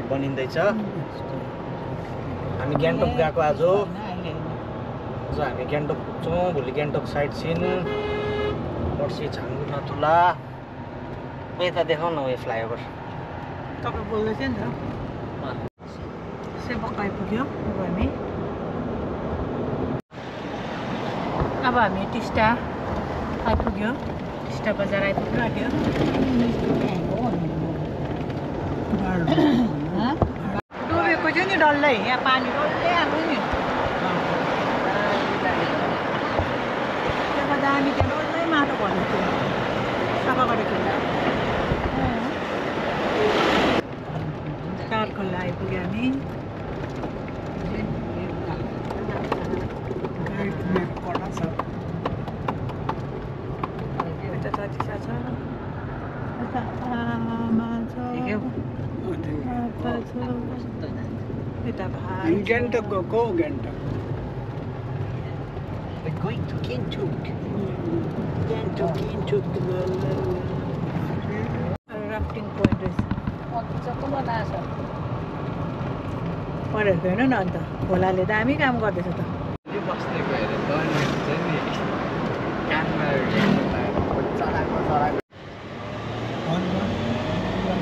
बनिँदैछ। हामी गान्तोक गएको आज हामी गान्तोक पुग्छौँ। भोलि गान्तोक साइट सिन, पर्सि छाङ्गु नथुला। यता देखाउन न यो फ्लाइओभर। तपाईँ बोल्दै थियो नि त सेपक आइपुग्यो। अब हामी टिस्टा आइपुग्यो। टिस्टा बजार आइपुग्नु आँट्यो। डुबेको थियो नि डल्लै, यहाँ पानी डल्लै आएको नि। त्यहाँ दामी त्यहाँ डल्लै माटो भरेको थियो, सफा गरेको थियो। खोला आइपुग्यो हामी। यता चटिसा छ, यता आमा छ, आप्पा छ, यता भाइ। गान्तोक गएको गान्तोक। Going to Gaन्तोक. राफ्टिङ पोइन्ट रहेछ। पढेको हेर्नु न अन्त खोलाले दामी काम गर्दैछ त।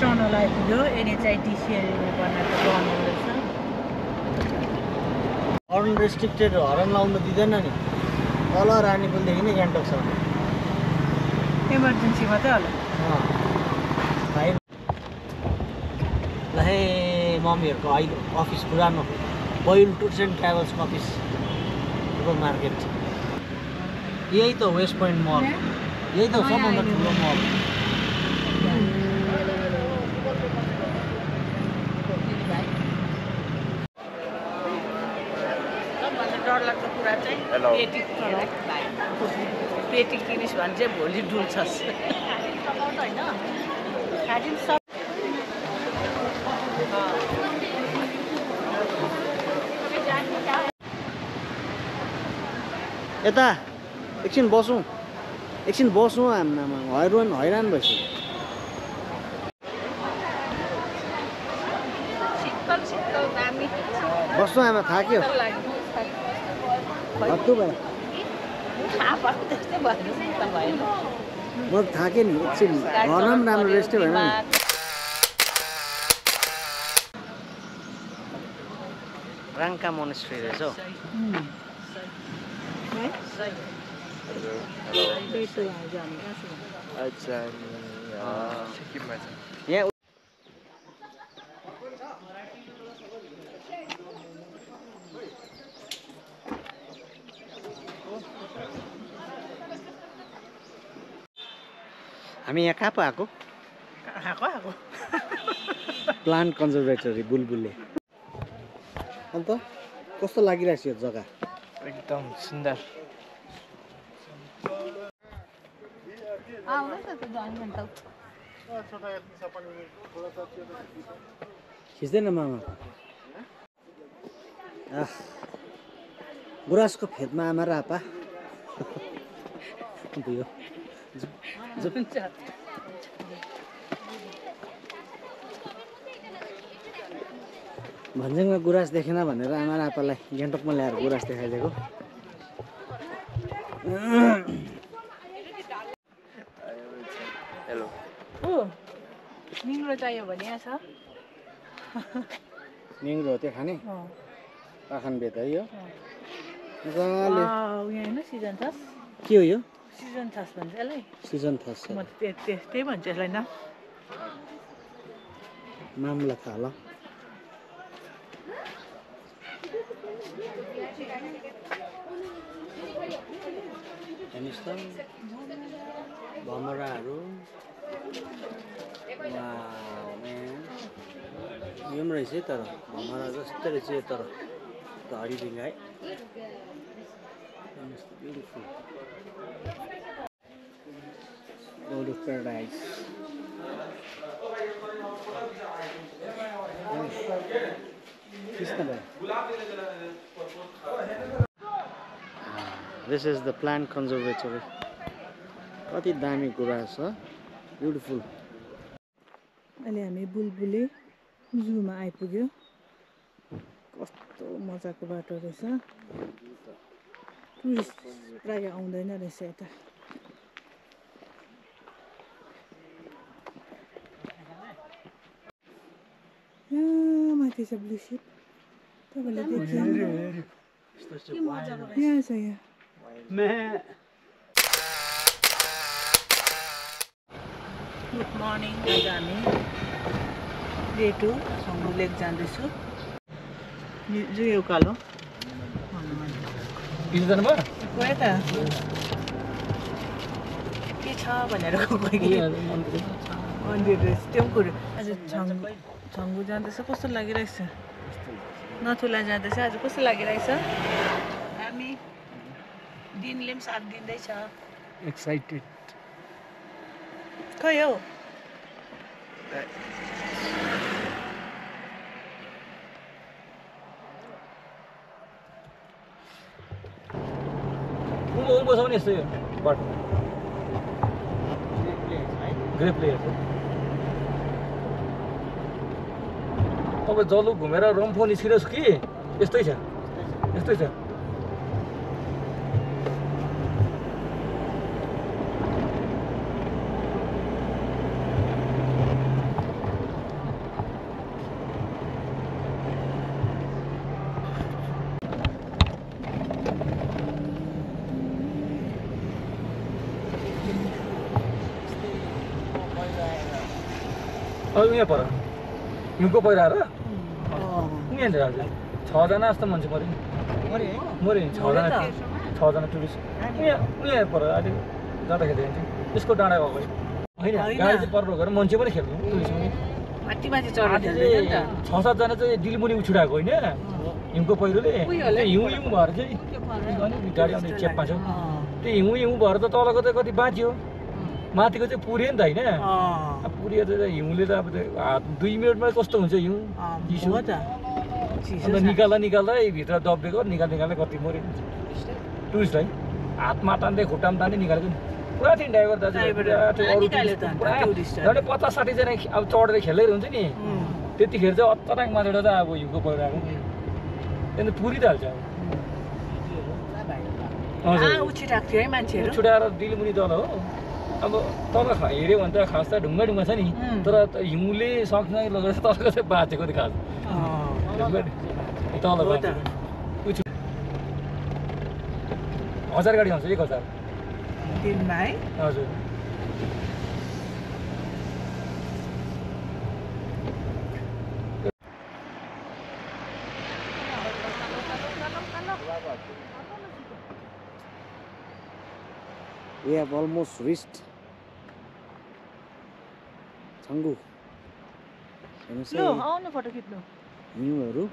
टनल आइपुग्यो। NHITCL बनाएको टनल रहेछ। हर्न रेस्ट्रिक्टेड, हर्न लाउनु दिँदैन नि। तल रानीपुलदेखि नै गान्तोकसम्म इमर्जेन्सी मात्रै होला। ल हे मम्मीहरूको अहिले अफिस पुरानो बैल टुर्स एन्ड ट्राभल्सको अफिस, सुपर मार्केट। यही त वेस्ट पोइन्ट मल, यही त सबभन्दा ठुलो मल। सबभन्दा डरलाग्दो कुरा चाहिँ पेटी किनिस् भने चाहिँ भोलि डुल्छस्। यता एकछिन बसौँ, आमामा हैरान भइसक्यो। बस्नु आमा, थाक्यो हत्तु भयो। म थाकेँ नि एकछिन, घरमा पनि राम्रो रेस्टै भएन नि। राङ्का मोनेस्ट्री रहेछ हौ। अच्छा यहाँ हामी यहाँ कहाँ पो आएको? प्लान्ट कन्जर्भेटरी बुलबुले। अन्त कस्तो लागिरहेछ यो जग्गा? एकदम सुन्दर। खिच्दैन मामा। गुराँसको फेदमा आमा र आपा भयो। भन्ज्याङमा गुराँस देखेन भनेर आमा र आपालाई गान्तोकमा ल्याएर गुराँस देखाइदिएको। हेलो निङ्ग्रो चाहियो भने यहाँ छ। निङ्ग्रो हो त्यो खाने? पाखन बेत है यो। यहाँ होइन सिजन छास। के हो यो? सिजन छास भन्छ यसलाई। सिजन थास। म त्यही भन्छु यसलाई न। मामला थाहा ल। हेर्नुहोस् त भमराहरू। यो पनि रहेछ है, तर भमरा जस्तै रहेछ यो, तर हरिबिङ्गा है। Beautiful road of paradise. This is the plant conservatory. कति दामी गुराँस छ, ब्युटिफुल। अहिले हामी बुलबुले जूमा आइपुग्यो कस्तो मजाको बाटो रहेछ टुरिस्ट प्राय आउँदैन रहेछ यता यहाँ माथि छ ब्लु सिप तपाईँले देख्नु यहाँ छ यहाँ गुड मर्निङ आज हामी डे 2 छाङ्गु लेक जाँदैछु जुयो उकालो गयो त के छ भनेर मन्दिर रहेछ त्यो पनि कुरो आज छाङ्गु जाँदैछ कस्तो लागिरहेछ नथुला जाँदैछ आज कस्तो लागिरहेछ हामी दिनले पनि साथ दिँदैछ एक्साइटेड खै हौ बसाउने यस्तो यो बाटो ग्रेट प्लेयर तपाईँ जलुक घुमेर रम्फू निस्किनुहोस् कि यस्तै छ यस्तै छ यहाँ पर हिउँको पहिरो आएर यहाँनिर हजुर 6 जना जस्तो मान्छे मऱ्यो नि मऱ्यो नि 6 जना टुरिस्ट यहाँ पर अहिले जाँदाखेरि यसको डाँडा गएको होइन गाडी चाहिँ पर रोकेर मान्छे पनि खेल्नु टुरिस्ट पनि 6-7 जना चाहिँ दिलमुनि उछुडाएको होइन हिउँको पहिरोले हिउँ भएर चाहिँ गाडी आउने चेपमा छ त्यो हिउँ भएर त तलको त कति बाँच्यो माथिको चाहिँ पुऱ्यो नि त होइन पुऱ्यो त हिउँले त अब हात 2 मिनटमा कस्तो हुन्छ हिउँ चिसो अन्त निकाल्दा भित्र दबिएको निकाल्दै कति मऱ्यो टुरिस्ट है हातमा तान्दै खुट्टामा तान्दै निकालेको नि पुरा थियो ड्राइभर दाजु 50-60 जना अब चढेर खेलेर हुन्छ नि त्यतिखेर चाहिँ अचानक माथेबाट त अब हिउँको पहिरो आएको त्यहाँदेखि पुरी त हाल्छ उछुटाएर दिलमुनि तल हो अब तल हेऱ्यो भने त खास त ढुङ्गा छ नि तर हिउँले सक्छ लगेर तलको चाहिँ बाँचेको नि खास तल 1000 गाडी आउँछ 1000 दिनमा है हजुर We have almost reached Changu लो आउनु फोटो खिच्नु हिउँहरू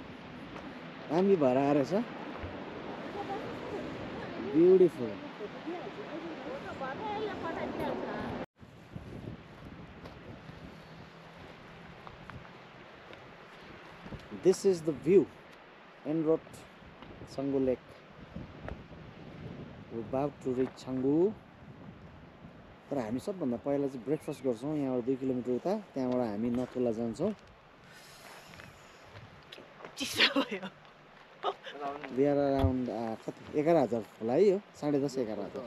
दामी भएर आएर छ beautiful This is the view en route Changu lake. We're about to reach Changu तर हामी सबभन्दा पहिला चाहिँ ब्रेकफास्ट गर्छौँ यहाँबाट 2 किलोमिटर उता त्यहाँबाट हामी नथुला जान्छौँ We are around 11,000 होला है यो 10:30-11,000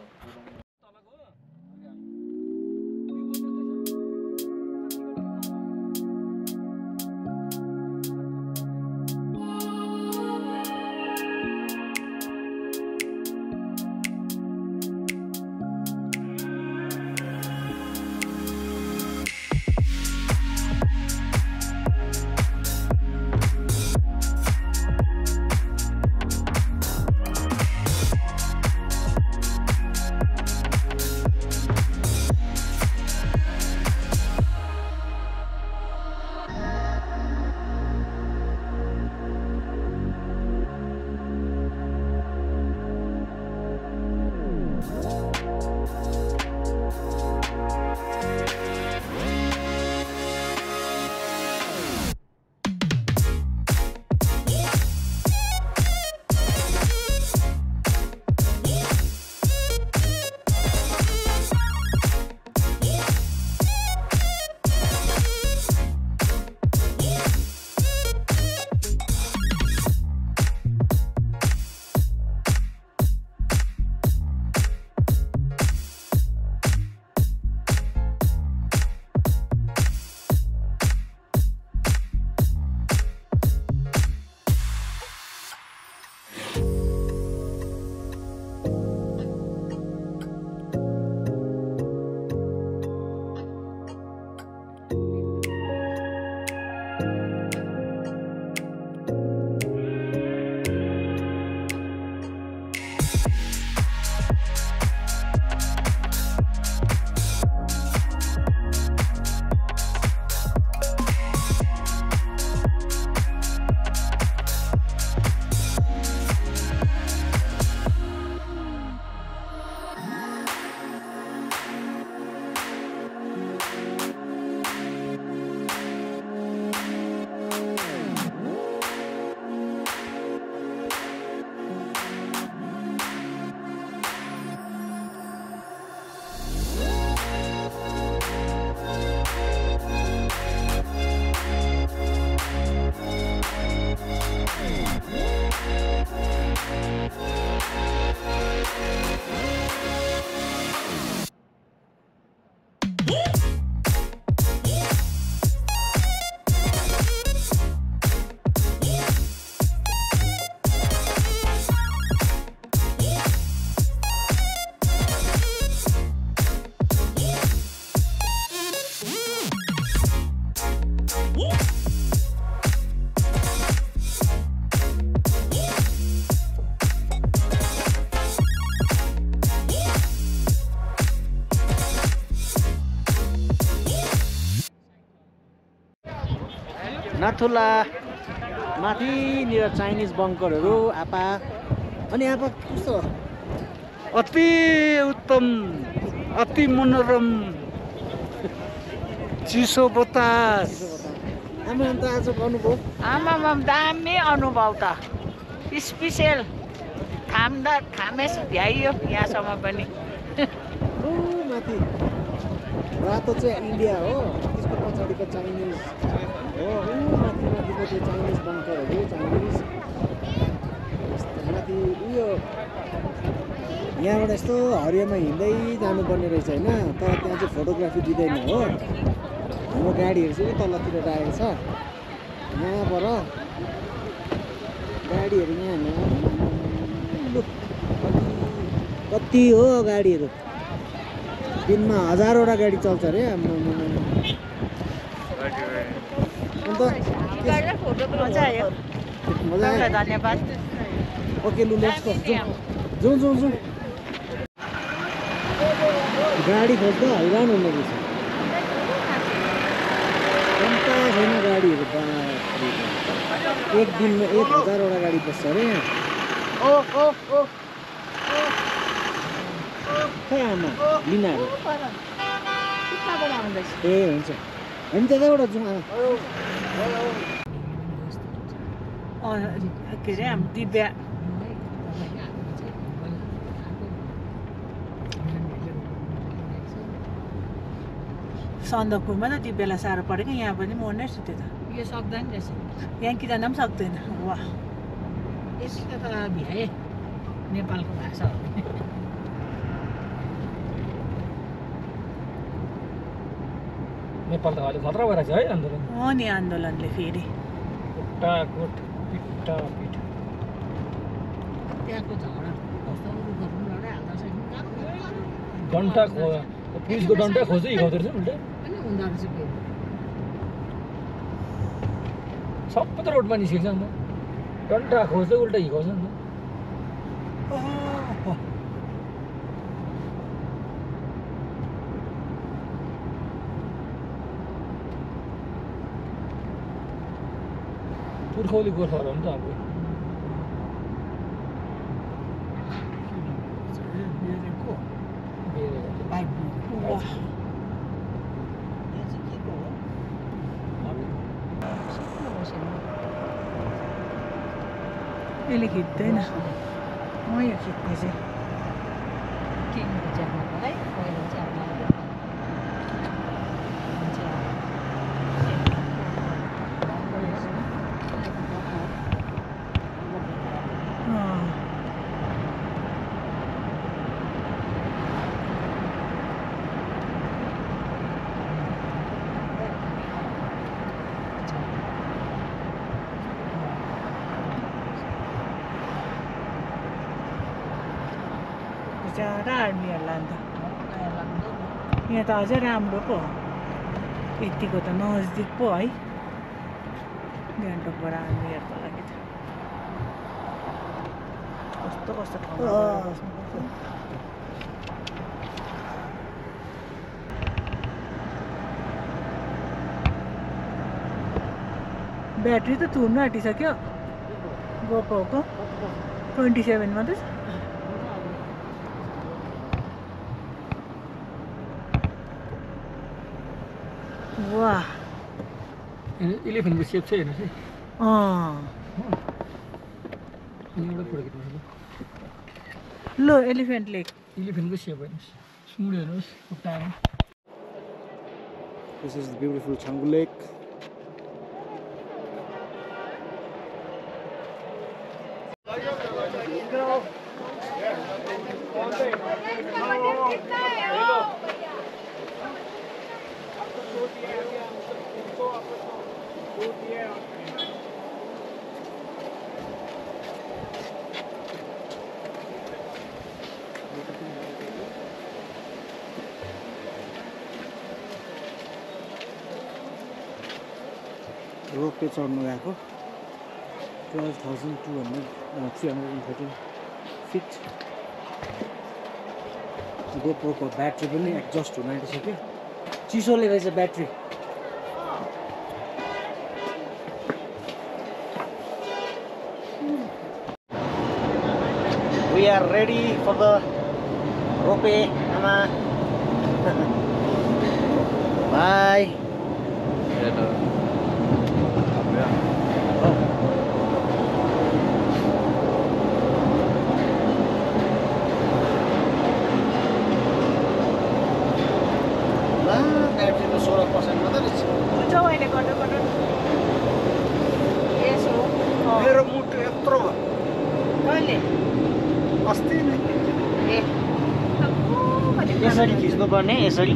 नाथुला माथिनिर चाइनिज बङ्करहरू आपा अनि आपा कस्तो अति उत्तम अति मनोरम चिसो बतास आमा अन्त आजको अनुभव आमामा दामी अनुभव त स्पेसियल खामेस भ्याइयो यहाँसम्म पनि ऊ माथि रातो चाहिँ इन्डिया हो त्यसको पछाडिको चाइनिज हो ऊ माथिको त्यो चाइनिज बङ्करहरू चाइनिज माथि उयो यहाँबाट यस्तो हरियोमा हिँड्दै जानुपर्ने रहेछ होइन तर त्यहाँ चाहिँ फोटोग्राफी दिँदैन हो हाम्रो गाडीहरू चाहिँ तलतिर राखेको छ यहाँबाट गाडीहरू यहाँ कति हो गाडीहरू दिनमा 1000वटा गाडी चल्छ अरे अन्त मजा आयो मजा आयो धन्यवाद ओके लु लेट्स गो जाउँ गाडी खोज्दा हैरान हुने रहेछ अन्त छैन गाडीहरू बाफ्रे एक दिनमा 1000वटा गाडी बस्छ अरे यहाँ खै आमा लिनाहरू ए हुन्छ हामी त्यताबाट जाउँ आमा के अरे हाम्रो दिव्या सन्दकपुरमा त दिव्यालाई साह्रो परेको यहाँ पनि मर्नै सुत्यो त यो सक्दैन रहेछ यहाँ कि जाँदा पनि सक्दैन वाह यतिको त भ्याए नेपालको भाषा हो नेपाल त अहिले खतरा भइरहेछ है आन्दोलन नि आन्दोलनले फेरि खुट्टाखुट पिट्टापिट त्यहाँको झगडा कस्तो गर्नु लडाइहाल्दो रहेछ डन्टा पुलिसको डन्टा खोज्दै हिँडाउँदो रहेछ उल्टा पनि हुँदो रहेछ फेरि सबै त रोडमा निस्केको छ नि त डन्टा खोज्दै उल्टा हिँडाउँछ नि त पुर्खौली गोर्खाहरू हो नि त हाम्रो यसले खिच्दैन म यो खिच्ने चाहिँ किन्नु जानुको है पहिला चाहिँ बिचरा आर्मीहरूलाई अन्त यहाँ त अझै राम्रो पो यतिको त नजिक पो है गान्तोकबाट आर्मीहरूको लागि त कस्तो कस्तो ठाउँमा बस्नुपर्छ ब्याट्री त थुर्नु आँटिसक्यो गोप्रोको 27 मात्रै छ वाह इलेफेन्टको सेप चाहिँ हेर्नुहोस् है यहाँबाट फोटो खिच्नु लो एलिफेन्ट लेक इलेफेन्टको सेप हेर्नुहोस् सुँड हेर्नुहोस् खुट्टामा This is the beautiful Changu Lake. Ropeway चढ्नु गएको 12,314 फिट गोप्रोको ब्याट्री पनि एक्जस्ट हुन आँटिसक्यो चिसोले रहेछ battery We are ready for the rope. Ama. Bye. Battery to 16% मात्रै रहेछ। हुन्छ अहिले गर्नु पर्नु यसो मेरो मुटु यत्रो भयो। कहिले अस्ति नै ए यसरी खिच्नु पर्ने यसरी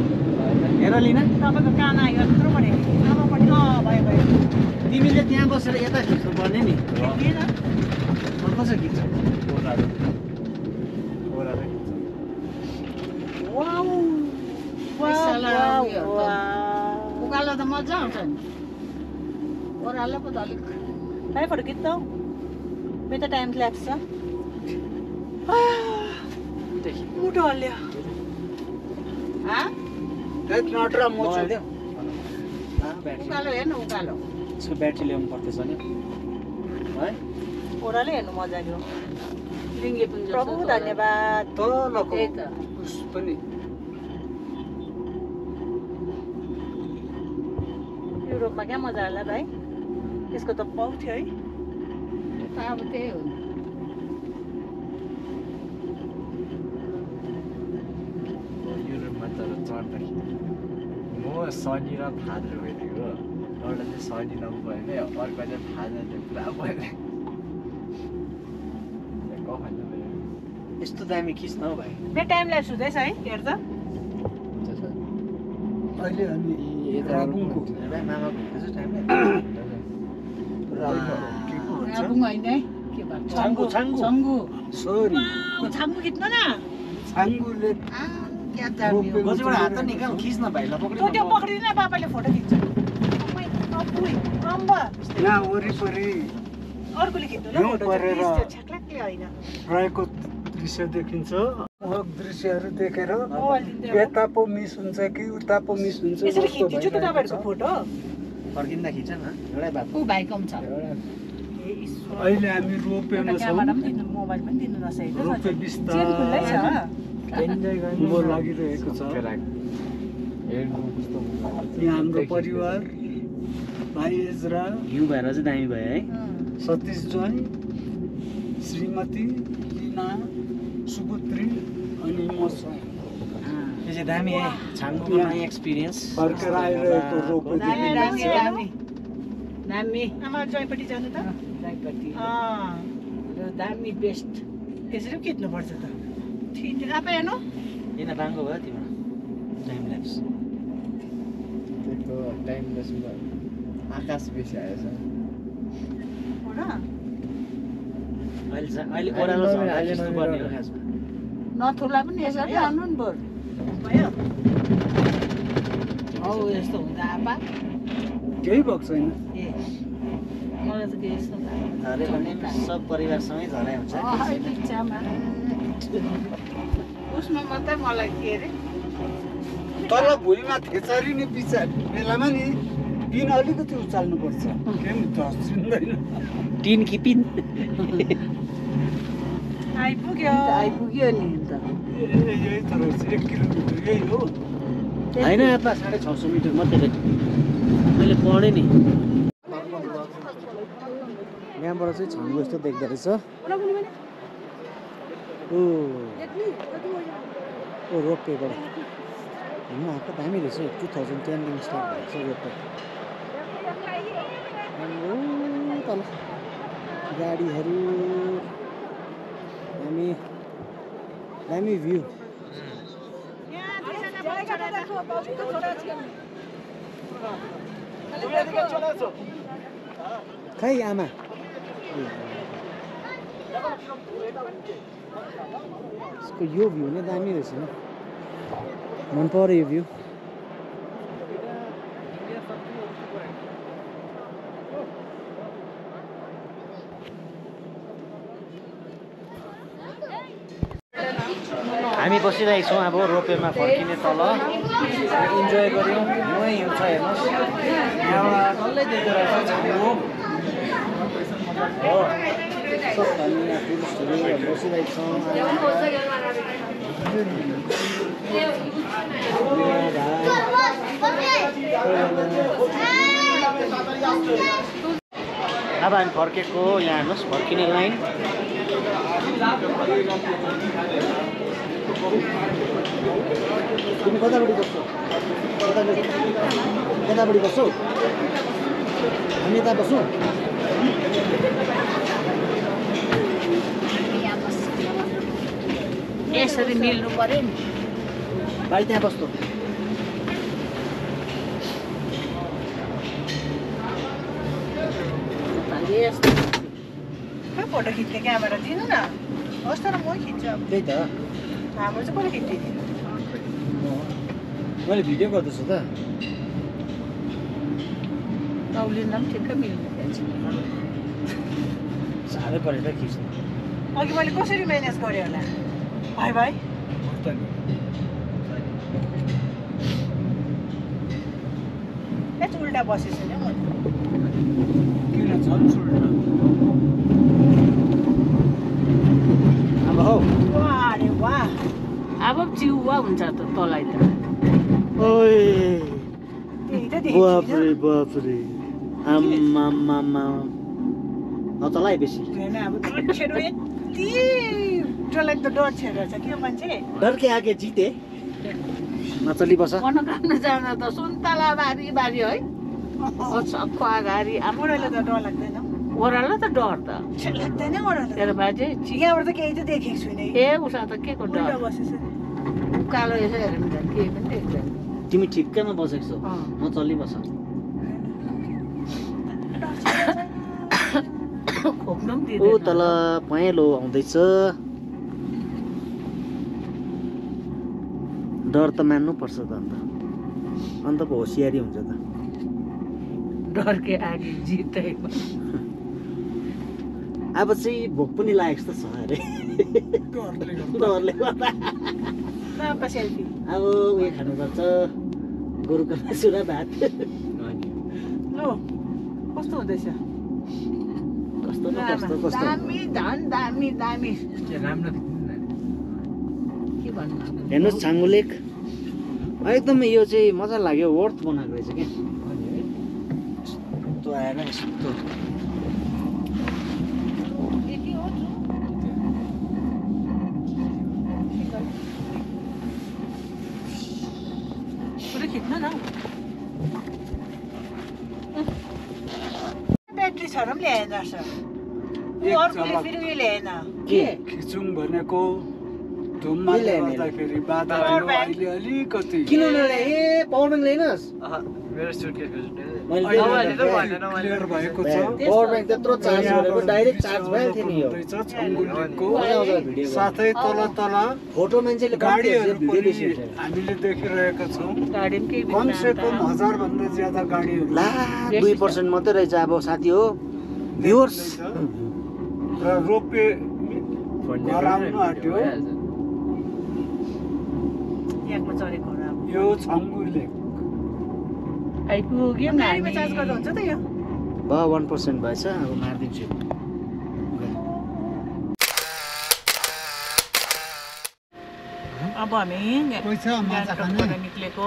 हेर लिन तपाईँको कान आयो यत्रो पऱ्यो आमापट्टि भयो भयो तिमीले त्यहाँ बसेर यता खिच्नु पर्ने नि खिच्दिएन कसरी खिच्छ उकालो त मजा आउँछ नि ओह्रालो पो त अलिक भाइ फोटो खिच्दा मेरो त टाइम ल्याप्स छ मुटु हल्यो उकालो हेर्नु उकालो यसको ब्याट्री ल्याउनु पर्दैछ नि है ओह्रालो हेर्नु मजा आयो लिङ्गे पनि प्रभु धन्यवाद तलको त्यही त उस पनि युरोपमा क्या मजा होला भाइ त्यसको त पाउँथ्यो है यता अब त्यही हो नि युरोपमा तर चढ्दाखेरि म शनि र भाद्र गइदिएको एउटा चाहिँ शनि नभयो भने अर्को चाहिँ भाद्र चाहिँ पुरा भयो यस्तो दामी खिच्न हौ भाइ मेरो टाइम ल्याप्स हुँदैछ है हेर्दा अहिले अनि राबुङको मामाको हुँदैछ टाइम राबुङ होइन है के भन्छ छाङ्गु छाङ्गु छङ्गु सरी छाङ्गु खिच्नु न छाङ्गुले क्या दामी हो गजबाट हात त निकाल खिच्न भाइलाई तँ त्यो पक्रिदिन पापाले फोटो खिच्छ अम्बा यहाँ वरिपरि अर्कोले खिच्नु ल हिउँ फोटो परेर चाहिँ छ्याक्लाक्कै होइन रहेको दृश्य देखिन्छ दृश्यहरू देखेर मोबाइल दिन्थ्यो यता पो मिस हुन्छ कि उता पो मिस हुन्छ यसरी जस्तो खिचिदिन्छु त भइरहेको तपाईँहरूको छ। फोटो फर्किँदा खिच न एउटै बात ऊ भाइको पनि छ ए ईश्वर अहिले हामी एउटा रोपेमा छौँ क्यामेरा पनि दिनु मोबाइल पनि दिनु नसकेको रोपे चेन बिस्तारै खुल्लै छ उँभो लागिरहेको छ हेर्नु कस्तो यहाँ हाम्रो परिवार भाइ एजरा हिउँ भएर चाहिँ दामी भयो है सतीश ज्वाइँ श्रीमती लिना सुपुत्री अनि म स्वयं यो चाहिँ दामी है छाङ्गुको नयाँ एक्सपिरियन्स फर्केर आइरहेको रोपे दामी दामी दामी दामी आमा जयपट्टि जानु त राईपट्टि अँ यो दामी बेस्ट त्यसरी पनि खिच्नुपर्छ त ठिक आफै हेर्नु किन बाङ्गो भयो तिम्रो टाइम ल्याप्स त्यस्तो टाइम लेसमा आकाश बेसी आएछ हो र अहिले ओह्रालो छ भने खिच्नुपर्ने हो खासमा नथुला पनि यसरी आउनु नि बरु भयो हौ यस्तो हुँदा आपा केही भएको छैन ए मलाई त केही यस्तो झरे भने सब परिवारसँगै झराइ हुन्छ बिचामा उसमा मात्रै मलाई के अरे तल भुइँमा थेचरी नि बेलामा नि पिन अलिकति उचाल्नुपर्छ केही धस्रिँदैन टिन कि पिन आइपुग्यो आइपुग्यो नि त यही त रहेछ 1 किलोमिटर यही हो होइन आपा 650 मिटर मात्रै रहेछ मैले पढेँ नि यहाँबाट चाहिँ छङ्गु यस्तो देख्दो रहेछ ओ रोपेबाट हिँड्नु आएको दामी रहेछ 2010 देखि स्टार्ट भएको छ रोपे तल गाडीहरू दामी दामी भ्यू खै आमा यसको यो भ्यू नै दामी रहेछ नि मन पर्यो यो भ्यू हामी बसिरहेको छौँ अब रोपेमा फर्किने तल इन्जोय गऱ्यौँ हिउँै हिउँ छ हेर्नुहोस् यहाँबाट डल्लै देख्दो रहेछ छाङ्गु हो हामी यहाँ टुरिस्टहरू बसिरहेको छौँ अब हामी फर्केको यहाँ हेर्नुहोस् फर्किने लाइन तिमी कतापट्टि बस्छौ कतापट्टि बस्छौ हामी यता बस्छौँ यसरी मिल्नु पर्यो नि भाइ त्यहाँ बस्छौ खै फोटो खिच्ने क्यामेरा दिनु न होस् तर म खिच्छु अब त्यही त हाम्रो चाहिँ कसले खिचिदिनु मैले भिडियो गर्दैछु त नौलिँदा पनि ठिक्कै मिल्ने रहेछ साह्रै परेर खिच्नु अघि मैले कसरी म्यानेज गरेँ होला भाइ भाइ उल्टा बसेछु नि म किन झन् सुल्टा अब हौ वाह अरे वाह अब चिउवा हुन्छ त तँलाई त ओए त्यही त देखेको बाफ्रे बाफ्रे आम्मामामा नचलाइ बेसी छैन अब डरछेरो यति डरलाग्दो डरछेरो छ के मान्छे डर के आगे जिते नचली बस मनोकामना जाँदा त सुन्तला बारी बारी है सबको अगाडि ओह्रालो त डर लाग्दैन ओह्रालो त डर त लाग्दैन ओह्रालो तेरो बाजे यहाँबाट त केही त देखेको छुइनँ ए उसा त के को डर बसेछ कालो यसो हेऱ्यो भने त केही पनि देख्दैन तिमी ठिक्कैमा बसेको छौ नचली बस खोप्नु पनि ओ तल पहेँलो आउँदैछ डर त मान्नुपर्छ त अन्त पो होसियारी हुन्छ त डर के आगे जितै अब चाहिँ भोक पनि लागेको जस्तो छ अरे डरले गर्दा सेल्फी अब उयो खानुपर्छ गोरुको मासु र भात लो कस्तो हुँदैछ कस्तो न कस्तो कस्तो दामी धन दामी दामी राम्रो के भन्नु हेर्नुहोस् छाङ्गु लेक एकदम यो चाहिँ मजा लाग्यो वर्थ बनाएको रहेछ क्या यस्तो आएर यस्तो खिच्नु न ब्याट्री छ र पनि ल्याएन रहेछ अर्कोले फेरि उयो ल्याएन के खिचौँ भनेको धुम्माले गर्दाखेरि बादलहरू अहिले अलिकति किन नल्याए पावर ब्याङ्क ल्याइनस् मेरो सुटकेस क्लियर भएको छ पावर ब्याङ्क त्यत्रो चार्ज गरेको डाइरेक्ट चार्ज भइहाल्थ्यो नि यो छङ्गु लेकको मजा आउँछ भिडियो साथै तल तल फोटो मान्छेले गाडीहरू भिडियो पनि बेसी हुन्छ हामीले देखिरहेका छौँ गाडी पनि केही कमसेकम 1000 भन्दा ज्यादा गाडीहरू ला 2% मात्रै रहेछ अब साथी हो भ्युअर्स र रोपे घर आउनु आँट्यो याकमा चढेको होला यो छङ्गु लेक आइपुग्यो गाडीमा चार्ज गर्दा हुन्छ त यो 1% भएछ अब मारिदिन्छु अब हामी पैसा माछा खाने गान्तोकबाट निक्लेको